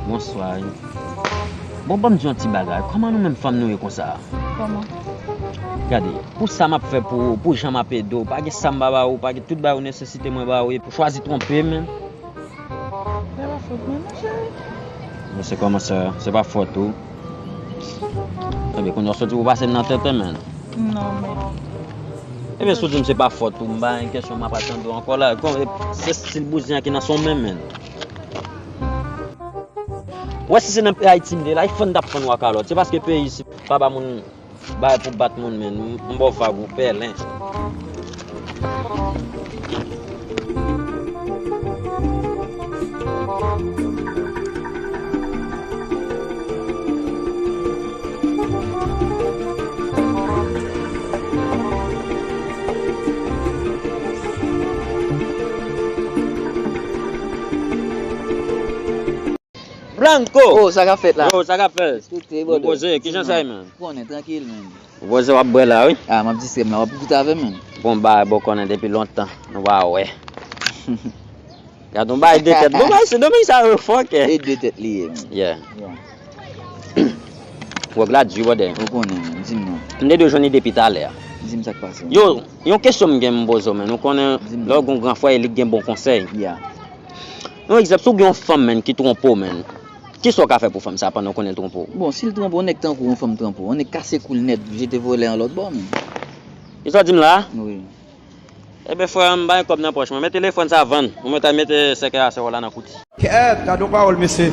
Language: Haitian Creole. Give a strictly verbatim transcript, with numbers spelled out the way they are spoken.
Bonswa. Bon, ban m di yon ti bagay. Kòman nou menm fanm nou ye konsa? Kòman? Gade, pou sa m ap fè pou ou, pou jan m ap ede w, pa gen sa m pa ba ou, pa gen tout bagay ou nesesite mwen ba ou, epi ou chwazi twonpe m. Se pa fòt mwen non, cheri. Men se kòman sa, se pa fòt ou? Ebyen, kounye a w soti pou pase m nan tenten, men. Non, men. Ebyen, si w di m se pa fòt ou, m pa gen kesyon, m ap atann ou ankò la. Kon, e, se stil bouzen an ki nan son men, men. Wè, si se nan peyi Ayiti m te la, e fann t ap fann w a kalòt. Se paske peyi isit pa ba moun bay pou bat moun, men. M, m ba w vag ou pèlen. Blanco! Oh, sa k ap fèt la? Yo, sa k ap fèt? Respekte, brother. Ou poze, kijan sa ye, man? Ou konnen, trankil, man. Ou poze, w ap bwè la, wi. Ah, m ap distrè m la, w ap goute avè m, man. Bon, bagay, bon, konnen depi lontan, nou pa wè. Gad yon bagay de tèt. Bon, bagay, se domèn sa yo fòkè. E de tèt li ye, man. Yeah. Yeah. Wòg la di, brother. Ou konnen, man, di m non. M te dwe jwenn li depi talè a. Di m sa k pase. Yo, yon kesyon m gen m poze w, man. Ou konnen, lè w gen yon gran frè, e li k gen bon konsèy. Yeah. Yon egzanp, si w gen yon fanm, menn, ki twonpe w, menn, kisa w ka fè pou fanm sa pandan w konnen l twonpe w? Bon, si l twonpe w, yon nèg tankou w, yon fanm twonpe w, yon nèg kase kou l nèt, jete vòlè an lòt bò, menn. Kisa w di m la? Wi. Ebyen, frè m, m pa gen kòb nan pòch mwen. Men telefòn sa vann. Ou mèt al mete sèkèy a sè w la nan kouti. Kèt, gad yon pawòl, mesye.